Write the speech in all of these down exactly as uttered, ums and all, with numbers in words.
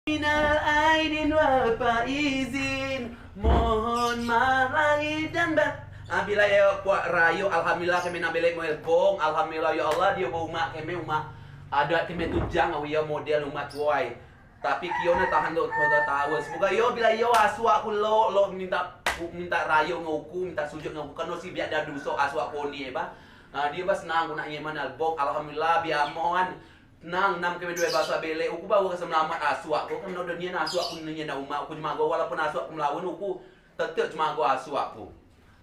Minal aidin wal faizin, mohon maaf lahir dan bat. Ah, bilai yo kuat rayo, alhamdulillah keme nam belek moi bong, alhamdulillah ya Allah, dio ba umeak keme, umeak adat keme tujang, au yo model umeak tuai. Tapi kio ne tahan do kota taun. Semoga yo bilai yo asuak ku lok, lok minta, minta rayo ngen uku, minta sujud ngen uku, kerno si biak da duso asuak ku ni ba. Ah, dio ba senang ku nak nyeman albok, alhamdulillah biak aman. Nang nam keme duai basuak belek, uku ba uku semelamat asuak ku, kerno do nien asuak ku nien umeak, uku jemago walaupun asuak ku melawen, uku tetep jemago asuak ku.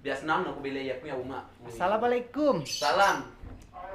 Biak senang ne uku belek yo ku ya umeak. Assalamualaikum. Salam.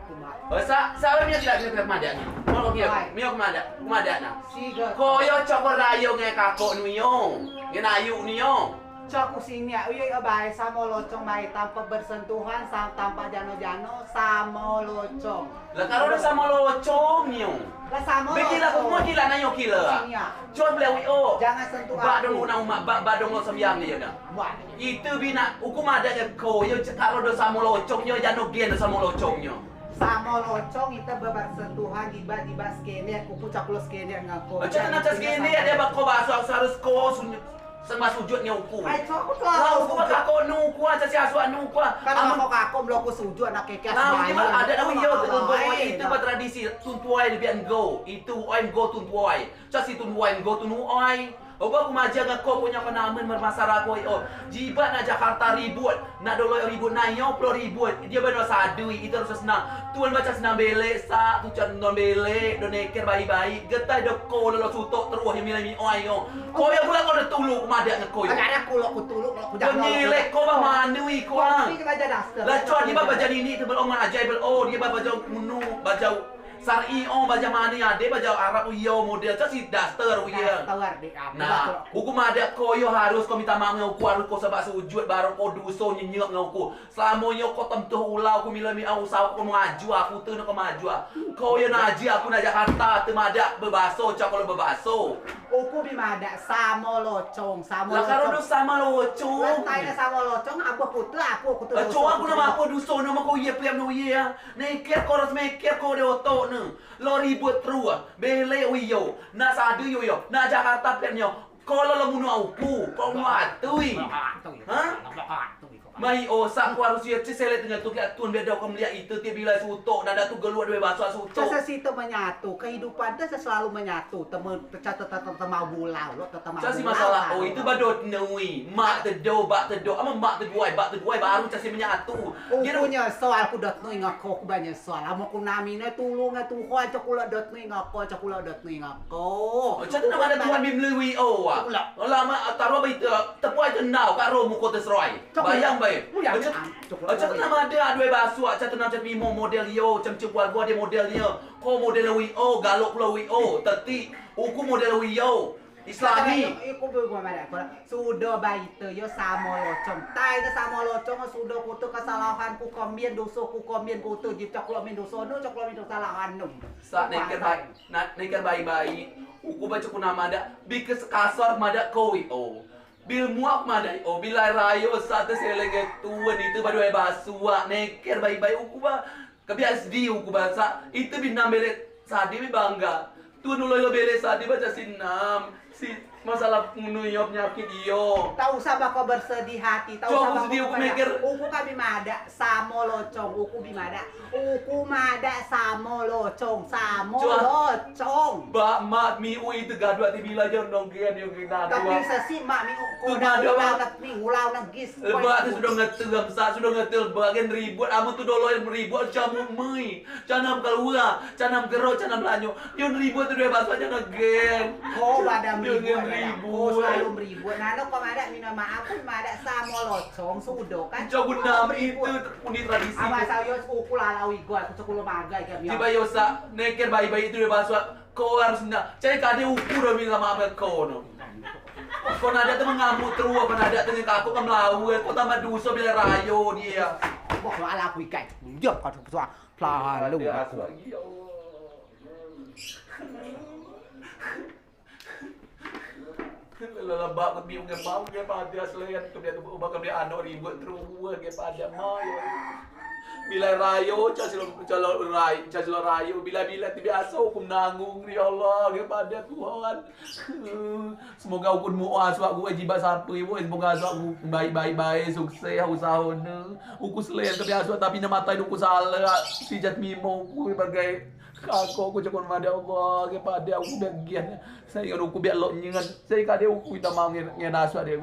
Umeak. Oh, sa-, salam ya tidak, tidak, tidak madeak ni. Mau kau kira, mio kemadeak, kemadeak nah. Siga. Ko yo cok rayo ngen kakok nu yo, ngen ayuk nu yo. Cok ku sini ya, uyo yo bae samo locong bae tanpa bersentuhan, sa-, tanpa jano-jano, samo locong. Lah karo do samo locong nyo. Lah samo locong. Be kila ku, mau kila nak yo kila. Sini ya. Cok beli wi o. Jangan sentuh aku. Bak dong nak umeak, bak, bak dong lo sembiang yo dah. Wah. Itu bi nak uku madeak ngen ko yo, karo do samo locong nyo, jano gen samo locong nyo. Samo locong ite bersentuhan, jibeak, jibeak sekenek, uku cak kulo sekenek ngen ko. Cak tenang cak sekenek, ade bak ko baso harus ko sunyi. Sembah sujud ngen uku. Ai, cok, aku telah. Lah, uku sujud. Kakok nu uku, ah, cak si asuak nu uku, ah. Kan kakok, kakok belum aku sujud, nak kekes. Lah, ini mah adat nu yo, itu tradisi tun tuai lebih nggo. Itu oi nggo tun tuai. Cak si tun tuai nggo tun tuai. Oba ku maja ngen ko, ko nyo penamen mermasara ko, oh. Jibeak nak Jakarta ribut, nak doloi ribut, nak yo pulo ribut. Dio ba do sadei, ite harus senang. Tun ba cak senang belek, sa, tun cak senang belek, do neker baik-baik. Getai do ko, do lo sutok terus, yo milai mi oi, oh. Ko yo pulo ko do tuluk, madeak ngen ko yo. Agak ada kulo ku tuluk, kulo ku. Do nyelek ko ba manui ko, ah. Lah, cua dio ba bajau nini tu, bel o, man ajai, bel o, dio ba bajau unu, bajau sari, o, bajau mani, ade bajau Arab, uyo model, cak si daster, uyo. Daster, dek, apa. Nah, uku madeak ko yo harus ko minta maaf ngen uku, harus ko sembah sujud, baru ko duso nyenyek ngen uku. Selamo yo ko temtuh ulau ku milo mi au usau ko maju aku tu nak ko maju. Ko yo naji aku nak Jakarta tu madeak bebaso, cak ko lo bebaso. Uku bi madeak samo locong, samo locong. Lah karo do samo locong. Lah tai ne samo locong, apo kute, apo kute. Cowok aku nama apo duso, nama ko ye pliam no ye. Neker ko ras meker ko de otok ne. Lo ribut terus. Belek uyo. Nak sadei uyo. Nak Jakarta pliam nyo. Ko lo lo munuh uku. Ko munuh atui. Ha? Mai o, sak ku harus ye, ci selek tengah tu, kiak tun beda ko meliak itu, ti bilai sutok, nada tu geluak dua baso sutok. Cak sesito menyatu, kehidupan tu selalu menyatu, teme, cak tetap, tetap mau bulau, lo tetap mau bulau. Cak si masalah, o, itu ba dot nui, mak tedo, bak tedo, ama mak teduai, bak teduai, baru cak si menyatu. Uku nyesoal ku dot nui ngako, ku ba nyesoal. Amo ku namine tulung nge tuho, cak kulo dot nui ngako, cak kulo dot nui ngako. Cak tu nama ada tuan bim lewi o, ah. Lama taruh ba itu, tepuai tu nau, kak ro muko te serai. Bayang bae. Cak tu nama ada dua baso, cak tu nama cak mimo model yo, cak cak buat buat dia model dia. Ko model wi o, galok pulo wi o, tetik, uku model wi o. Islami. Iko be gua madeak ko. Sudo ba ite yo samo locong. Tai ne samo locong, sudo kute kesalahan ku kombien, doso ku kombien kute, jip cak kulo min doso nu, cak kulo min kesalahan nu. Sak neker baik, neker baik-baik. Uku ba cak ku nama madeak, bi kes-, kasar madeak ko wi o. Bil muak madeak o, bilai rayo sa te selenge tun itu ba duai basuak, neker baik-baik uku ba. Kebiak sedih uku ba sa, itu bi nam belek sadei bi bangga. Tun ulo yo belek sadei ba cak si nam, si masalah ngunu yo penyakit iyo. Tak usah ba ko bersedih hati, tak usah ba ko bersedih, uku meker. Uku kami madeak samo locong, uku bi madeak. Uku madeak samo locong, samo locong. Ba mak mi ui tegaduak ti bila jor nong gen yo gen. Tapi sesi mak mi uku. Tu madeak ba. Tapi ulau negis. Ba tu sudo ngetel, sa sudo ngetel ba gen ribut, amu tu doloi ribut, camu mei. Canam keluar, canam gero, canam lanyo. Yo ribut tu dua baso aja negen. Ko badan ribut. Ribut. Ko selalu ribut. Nano ko madeak minta maaf pun madeak samo locong sudo kan. Cak guna itu pun di tradisi. Ama sayo uku lalau igo, aku cak kulo magai kan. Tiba yo sa neker baik-baik itu dua baso. Ko harus nak. Cak kade uku do minta maaf ko no. Ko nadeak tu mengamuk terus, ko nadeak tu ngeko aku kan melawan, ko tambah doso bilai rayo dio. Wah, lalau aku igai. Dia kau tu. Lalu aku. Lelebak kami ngemau ngemau dia selain kami tu ubah kami anak ribut terus ngemau. Bilai rayo, caci lok, caci lok rayo, caci lok rayo, bilai-bilai tu biaso uku menanggung, ya Allah, kepada Tuhan. Semoga uku nemu asuak uku jibeak sapei, woi, semoga asuak uku baik-baik bae, sukses usaho ne. Uku selei kebe asuak, tapi ne matai uku saleak, si jat mimo uku bagai kakok uku cokon mada, Allah, kepada uku bagian. Sehingga uku biak lok nyen, sehingga de uku minta maaf ngen, ngen asuak de.